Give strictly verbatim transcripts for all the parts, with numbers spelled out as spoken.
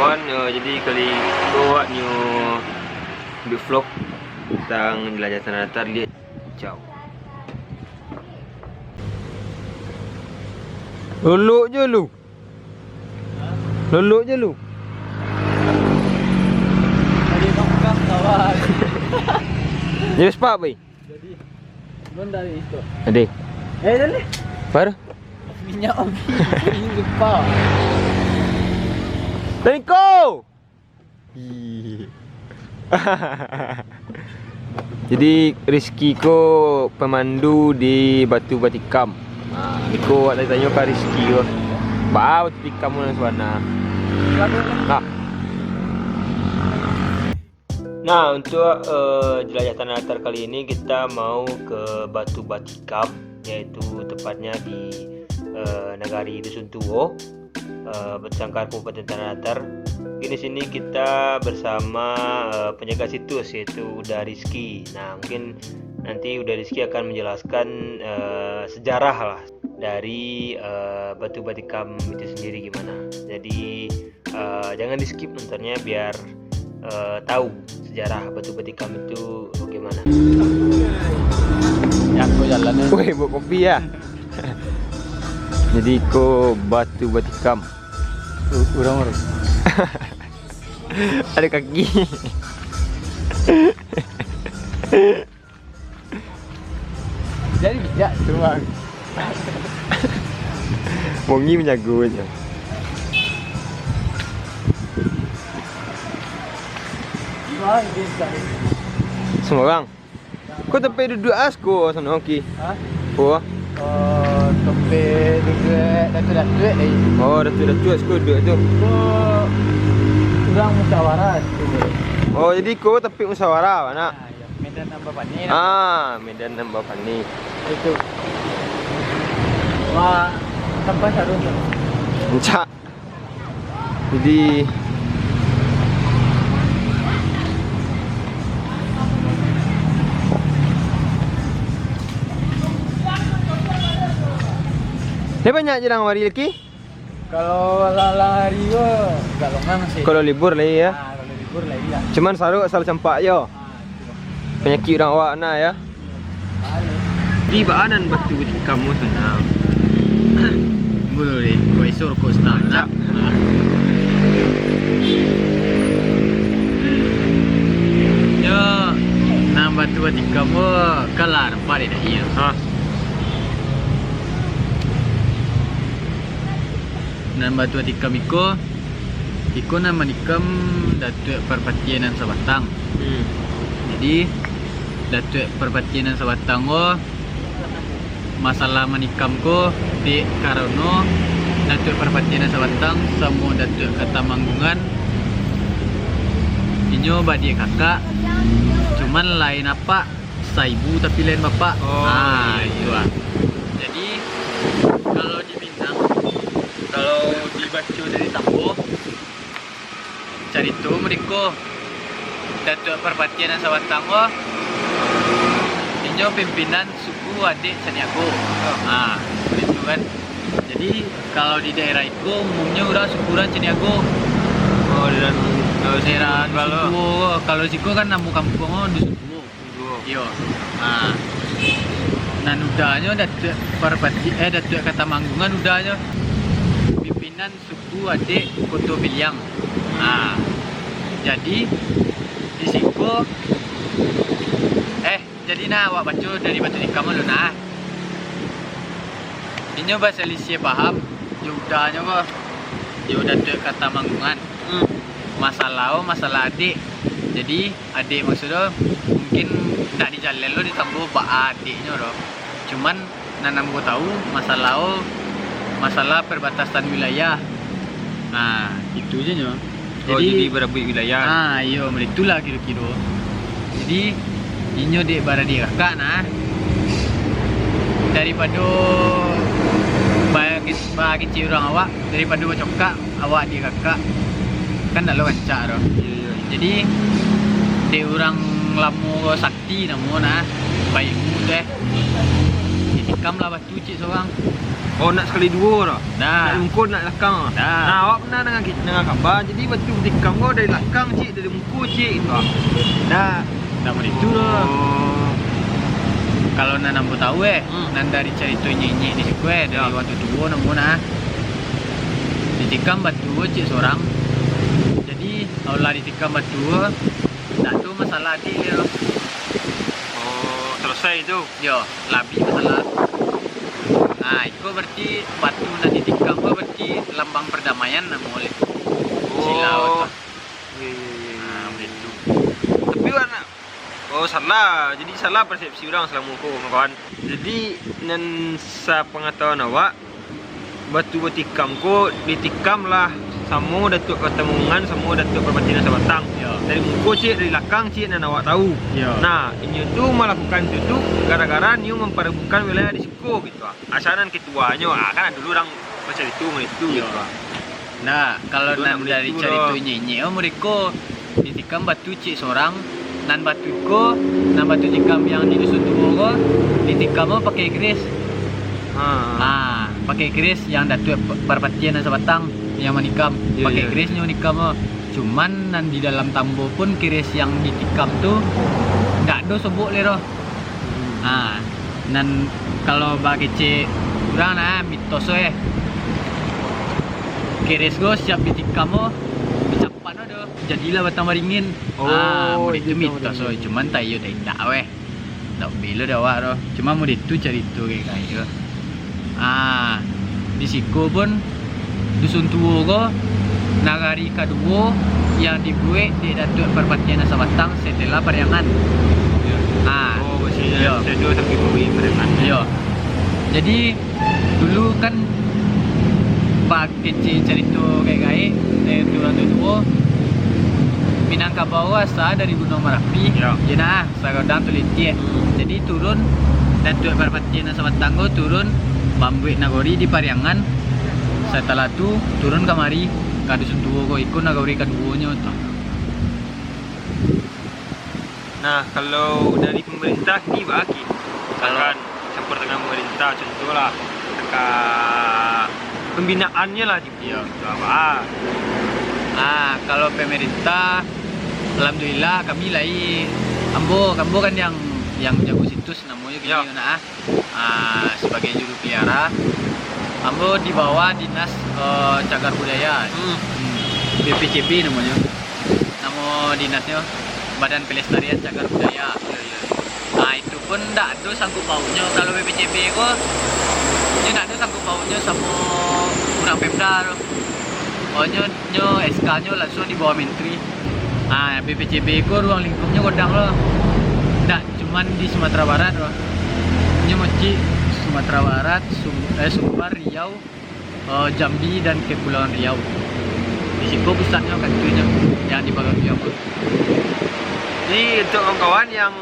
Kawan, eh, jadi kali ko awak nyo buek vlog tentang jelajah tanah datar, liek. Ciao. Lolok je lu. Lolok je lu. Tadi makan, kawan. Jadi sepak, boy. Jadi, belum dari itu. Ade. Eh, dah leh. Baru? Minyak habis. Ini lupa. Tadi ko! Ih. Jadi, Rizky ko pemandu di Batu Batikam. Nah, iko awak tanyo ka Rizky ko. Baa Batu Batikam ko nan sabana. Nah. Nah, untuk, eh, jelajah tanah datar kali ini, kita mau ke Batu Batikam, yaitu tepatnya di, eh, Nagari Dusun Tuo, eh, Batang Sangkar, Kabupaten Tanah Datar. Mungkin di sini kita bersama, eh, penjaga situs, yaitu Uda Rizky. Nah, mungkin nanti Uda Rizky akan menjelaskan, eh, sejarah lah dari, eh, Batu Batikam itu sendiri gimana. Jadi, eh, jangan di-skip nontonnya biar, eh, tahu sejarah Batu Batikam itu bagaimana. Ya, aku jalan ya. Weh, buat kopi ya. Jadi ko Batu Batikam. U-, urang, urang. Ada kaki. Jadi bijak tu, Bang. Bongi manyago je. Sembarang. Ko tampek duduak ah siko sano, Ki? Ha? Ko. Oh, tampek duduak datuak-datuak lai. Oh, datuak-datuak siko duduak tu. Ko urang musyawarah siko. Oh, jadi ko tampek musyawarah, nak? Ah, iyo. Medan nan bapani. Ah, medan nan bapani. Itu. Wah, tempat harus. Encak. Jadi, lai banyak jarang wari laki? Kalau lah-lah hari ko agak longang sih. Kalau libur lai ya. Ah, kalau libur lai lah. Cuman saruak asal campak jo. Ah, itu. Panyakik urang awak na ya. Di baa nan Batu Batikam tu nah. Boleh, buat iso rokok setangah. Yo, nan Batu Batikam tu kalah nampak dek iyo. Ha. Nan Batu Batikam iko, iko nan manikam Datuak Parpatiah nan Sabatang. Hmm. Jadi, Datuak Parpatiah nan Sabatang ko, masalah manikam ko, dek karano Datuak Parpatiah nan Sabatang samo Datuak Katamanggungan, inyo baadiak kakak, cuman lain apak, saibu tapi lain bapak. Oh, ah, iyo, itu iyo. Ah. Jadi, kalau di Minang, kalau dibaco dari tambo, carito muriko, Datuak Parpatiah nan Sabatang ko, inyo pimpinan suku Adek Caniago. Oh. Ah, itu kan. Jadi, kalau di daerah iko, umumnyo urang suku urang Caniago. Oh, daerah, daerah Dusun Tuo. Kalau siko kan namo kampuang ko Dusun Tuo. Iyo. Ah. Nan udanyo Datuak Parpati-, eh, Datuak Katamanggungan udanyo. Pimpinan suku Adek Koto Piliang. Ah. Jadi, di siko, eh, jadi nah, awak baco dari Batu Batikam dulu nah. Inyo basalisiah paham, jo udanyo ko, jo Datuak Katamanggungan. Hmm. Masalah, masalah adek. Jadi, adek maksudnyo mungkin ndak dijaleh lo di tambo baa adeknyo doh. Cuman, nan ambo tahu, masalah, masalah perbatasan wilayah. Nah, itu je nyo. Oh, jadi, jadi barabuik wilayah. Ah, iyo, itulah kiro-kiro. Jadi, inyo dek baradiak kakak nah. Daripado ba-, bakecek urang awak, daripado bacokak awak adiak kakak, kan ndak lo rancak doh. Iyo, iyo. Jadi, dek urang lamo sakti namo nah, bailmu tu eh. Di Tikam lah batu ciek surang. Oh, nak sakali duo dah? Nah. Nak muko, nak lakang? Nah. Nah, awak pernah danga, danga kaba, jadi batu batikam ko dari lakang ciek, dari muko ciek gitu ah. Nah. Ndak baitu doh. Oh. Kalau nan ambo tahu, eh, Hmm. nan dari carito inyek-inyek di siko, eh, dari Ya. urang tuo-tuo namo nah. Ditikam batu ciek surang. Jadi, kalau lah ditikam batu, ndak ado masalah ati lai doh. Oh, salasai tu? Yo, lah abih masalah. Nah, iko berarti batu nan ditikam ko berarti lambang pardamaian namo lai. Oh. Silau tu. Iya, iya, iya, iya. Nah, baitu. Tapi awak nak, oh, salah. Jadi salah persepsi urang salamo ko, kawan. Jadi, nan sapangatahuan awak, batu batikam ko ditikam lah samo Datuak Katamunggungan, samo Datuak Parpatiah Nan Sabatang. Yo. Dari muko ciek, dari lakang ciek, nan awak tahu. Yo. Nah, inyo tu malakukan itu tu gara-gara nio mamparebutkan wilayah di siko gitu ah. Asa nan katuanyo, ah, kan dulu urang bacarito baitu Yo. gitu ah. Nah, kalau Dulu nan nak dari baitu carito doh. inyek-inyek, oh, muriko ditikam batu ciek surang, nan batu ko, nan batu tikam yang di Dusun Tuo ko, ditikam pakai keris. Ha. Ah, pakai keris yang Datuak Pa-, Parpatiah Nan Sabatang yang manikam. Iya, Pakai iya. keris nyo manikam ko. Cuman nan di dalam tambo pun keris yang ditikam tu ndak ado sobok lai doh. Hmm. Ah, nan kalau bakecek urang nah, mitos ko, eh. Keris ko siap ditikam ko, dicampak ko doh. Jadilah batang baringin. Oh, Ah, mode itu itu batang mitos ko, baringin. Cuman tak iyo tak indak weh. Ndak bilo dek awak doh. Cuma mode itu carito kayak gitu. Ah, di siko pun Dusun Tuo ko nagari kaduo yang dibuek dek Datuak Parpatiah Nan Sabatang setelah Pariangan. Yo. Ah. Oh, maksudnyo Yo. setelah tapi buek Pariangan. Yo. Jadi, dulu kan bakecek carito gaek-gaek dari urang tuo-tuo, Minangkabau asa dari Gunuang Marapi. Yo. Yo nah, Sagadang Tulitiak. Hmm. Jadi turun, Datuak Parpatiah Nan Sabatang ko turun mambuek nagori di Pariangan. Satalah tu turun kamari ka Dusun Tuo ko, iko nagori kaduonyo tu. Nah, kalau dari pemerintah kini baa, Ki? Kalau Misalkan campur tangan pemerintah, contohlah, ka pembinaannyo lah, Ki. Iyo. Baa? Ah, kalau pemerintah, alhamdulillah, kami lai, ambo, ambo kan yang, yang jago situs namonyo kini Yo. nak, ah. Ah, sabagai juru pelihara, ambo di bawah dinas, eh, cagar budaya. Hmm. Hmm. B P C B namonyo. Namo dinasnyo Badan Pelestarian Cagar Budaya. Iyo, iyo. Ah, itu pun ndak ado sanggup pauknyo. Kalau B P C B ko, nyo ndak ado sanggup pauknyo samo urang Pemda tu. Oh, nyo, nyo S K-nyo langsung di bawah menteri. Ah, B P C B ko ruang lingkupnyo gadang lo. Ndak cuman di Sumatera Barat lo. Nyo mocik Sumatera Barat, Sum-, eh, Sumbar, Riau, eh, Jambi, dan Kepulauan Riau. Di siko pusatnyo kantuinyo, yang di Bagambiang tu. Jadi, untuk kawan-kawan yang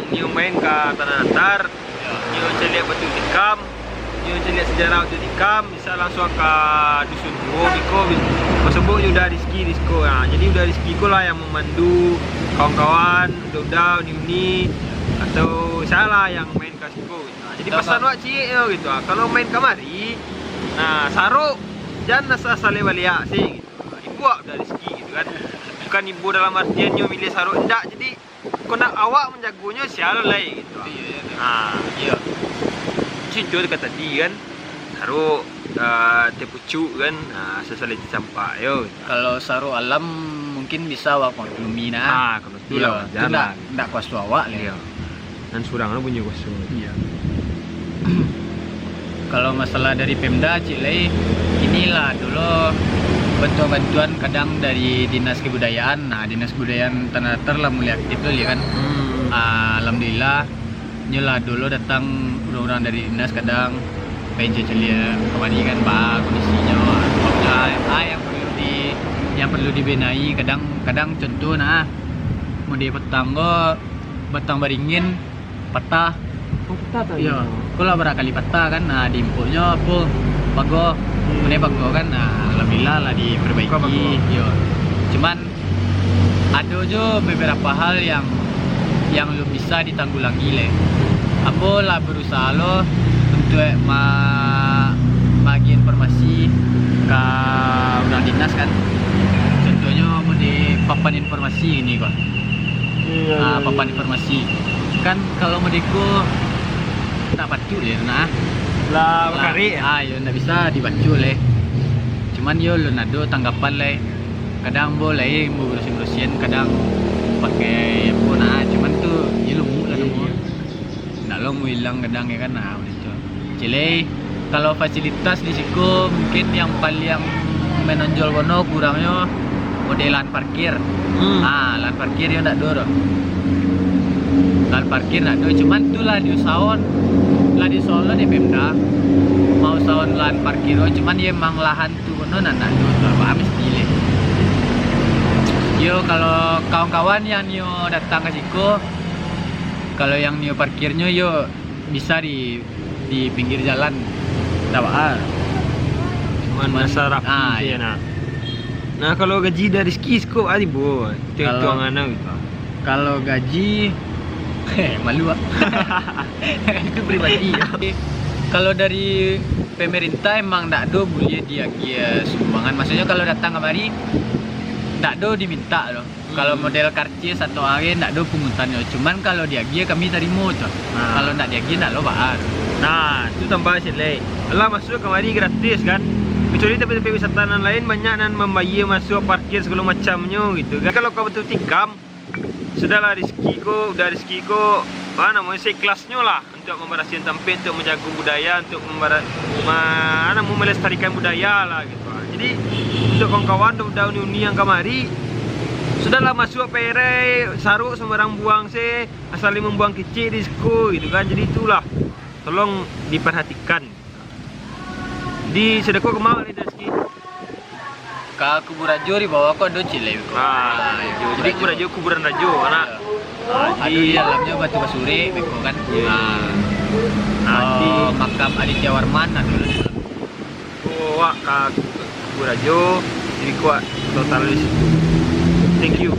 nio main ka Tanah Datar, Yo. nio caliak batu tikam, nio caliak sejarah batu tikam, bisa langsung ka Dusun Tuo, biko bis-, basombo jo Uda Rizky di siko. Ha, jadi Uda Rizky ko lah yang mamandu kawan-kawan, uda-uda, uni-uni, atau salah yang main ka siko. Ha, jadi Betul, pesan Bang. awak ciek yo gitu. Ha, kalau main kamari, nah, sarok, jan asa salai baliak se gitu. Ha, ibo awak Uda Rizky gitu kan. Bukan ibo dalam artian nyo milih sarok, indak. Jadi, Kok nak awak manjagonyo, sia lai, gitu. Iyo, iyo, iyo. Ha. Iyo. Contoh dekat tadi kan, sarok, ah, tapucuk kan, ah, sasalai tacampak, yo. Kalau sarok alam, mungkin bisa awak maklumi, nah. Ha, kalau tu Iyo, lah, tu wajar ndak, lah. ndak kuaso awak lah. Iyo. Nan surang tu punyo kuaso. Iyo. Kalau masalah dari Pemda, ciek lai, inilah dulu bantuan-bantuan kadang dari Dinas Kebudayaan. Nah, Dinas Kebudayaan Tanah Datar lah mulai aktif tu, liek kan. Hmm. Ah, alhamdulillah, nyo lah dulu datang urang-urang dari dinas kadang, pai caliak kamari kan, ba kondisinyo, ah, ah, yang perlu di, yang perlu dibenahi, kadang, kadang contoh nah, mode patang ko, batang baringin, patah. Oh, patah tadi. Iyo, ko lah barakali patah kan. Nah, diimpuknyo apo? Pago. Hmm. Mode pago kan. Nah, alhamdulillah lah diperbaiki. Pago, pago. Iyo. Cuman ado jo beberapa hal yang, yang alun bisa ditanggulangi lai. Ambo lah berusaha lo Untuak ma-, maagiah informasi ka urang dinas kan. Contohnyo di papan informasi ini ko. Iyo, iyo, Ah, iyo, papan iyo. informasi. Kan kalau model ko tak patuik lai, nah. Lah, Lah, bakarik, yo? Ah, yo, ndak bisa dibaco lai. Cuman yo lun ado tanggapan lai. Kadang ambo lai barusiah-rusiahan, kadang pakai apo, nah, cuman tu yo lumuk lah Iyo, namo. iyo. Ndak lo mau ilang kadang, yo kan, nah, macam tu. Cek lai, kalau fasilitas di siko mungkin yang paliang manonjol bana kurangnyo model lahan parkir. Hmm. Ah, lahan parkir yo ndak ado doh. Lahan parkir ndak ado, cuman tu lah diusahoan, lah diusahoan dek Pemda. Mausahoan lahan parkir, cuman yo emang lahan tu no nan ndak ado, tu lah mesti lai. Yo, kalau kawan-kawan yang nio datang ka siko, kalau yang nio parkirnyo yo bisa di, di pinggir jalan. Ndak baa. Cuman Cuman, asa rapi ah, sajo, iyo. nah. Nah, kalau gaji dari segi siko ari bo, Kalau hitung-hitungan gitu. Kalau gaji, eh, malu, ah. Itu pribadi, yo. Kalau dari pemerintah emang ndak ado buliah diagiah sumbangan. Maksudnyo kalau datang kamari, ndak ado diminta doh. Kalau Hmm. model karcis atau ari, ndak ado pungutannyo. Cuman kalau diagiah, kami tarimo tu. Nah. Kalau ndak diagiah, ndak lo baa. Nah, tu tambah cek lai. Lah masuak kamari gratis kan. Kecuali tampek-tampek wisata nan lain, banyak nan mambayia masuak parkir sagalo macamnyo gitu kan. Kalau kau batul tikam, sudahlah, rezeki ko, udah rezeki ko, apa namonyo, seikhlasnyo lah. Untuak mambarasiahan tampek, untuak manjago budaya, untuak mambara-, ma-, anu, melestarikan budaya lah gitu. Jadi, untuak kawan-kawan, untuak uni-uni yang kamari, sudahlah masuak perek, saruk sambarang buang se, asal mambuang kecek di siko gitu kan. Jadi itulah, tolong diperhatikan. Di sadako kama lai dari segi Ka Kubur Rajo di bawah ko ado cek lai ko. Ah, Ah, iyo. Jadi Kubur Rajo kuburan rajo, anak. Ah, ado di dalamnyo batu basurek, beko kan. Iyo, iyo. Ah. Ah, Oh, di makam Aditya Warman ado lah di dalam. Oh, wak ka Kubur Rajo, jadi kuat total di situ. Thank you.